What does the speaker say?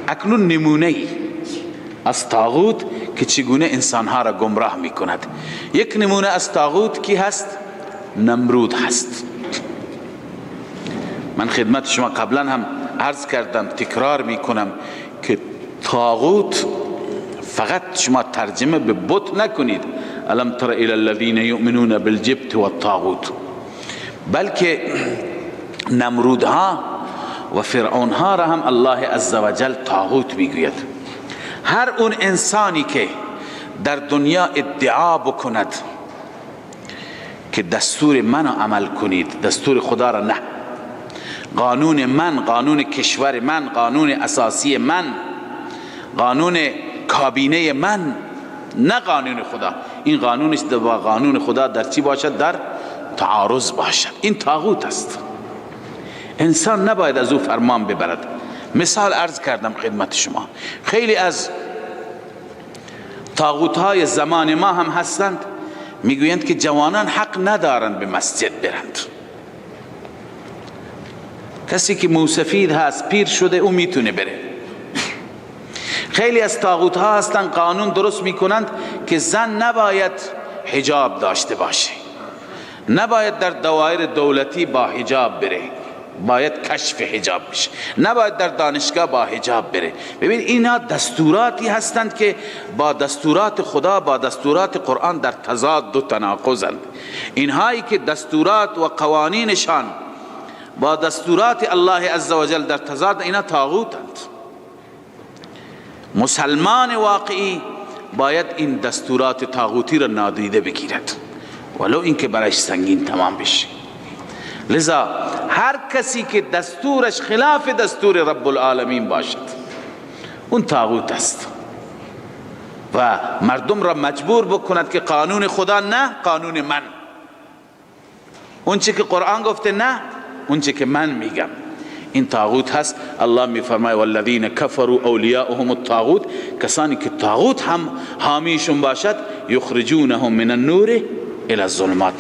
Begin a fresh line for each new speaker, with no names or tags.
اکنون نمونه ای از طاغوت که چگونه انسانها را گمراه میکند. یک نمونه از طاغوت کی هست؟ نمرود هست. من خدمت شما قبلا هم عرض کردم، تکرار میکنم که طاغوت فقط شما ترجمه به بت نکنید، الم تر الى الذين یؤمنون بالجبت والطاغوت، بلکه نمرودها و فرعونها را هم الله عزوجل طاغوت میگوید. هر اون انسانی که در دنیا ادعا بکند که دستور منو عمل کنید، دستور خدا را نه، قانون من، قانون کشور من، قانون اساسی من، قانون کابینه من، نه قانون خدا، این قانونش با قانون خدا در چی باشد؟ در تعارض باشد. این طاغوت است. انسان نباید از او فرمان ببرد. مثال عرض کردم خدمت شما، خیلی از طاغوت های زمان ما هم هستند، میگویند که جوانان حق ندارند به مسجد برند. کسی که موسفید هست، پیر شده، او میتونه بره. خیلی از طاغوت ها هستند، قانون درست میکنند که زن نباید حجاب داشته باشه، نباید در دوایر دولتی با حجاب بره، باید کشف حجاب بشه، نباید در دانشگاه با حجاب بره. ببین، اینا دستوراتی هستند که با دستورات خدا، با دستورات قرآن در تضاد و تناقضند. اینهایی که دستورات و قوانینشان با دستورات الله عزوجل در تضاد، اینا طاغوتند. مسلمان واقعی باید این دستورات طاغوتی را نادیده بگیرد، ولو اینکه برایش سنگین تمام بشه. لذا هر کسی که دستورش خلاف دستور رب العالمین باشد، اون طاغوت است و مردم را مجبور بکند که قانون خدا نه، قانون من، اون چی که قرآن گفته نه، اون چی که من میگم، این طاغوت هست. الله میفرماید: والذین كفروا اولیاؤهم الطاغوت. کسانی که طاغوت هم حامیشون باشد، یخرجونهم من النور الى الظلمات.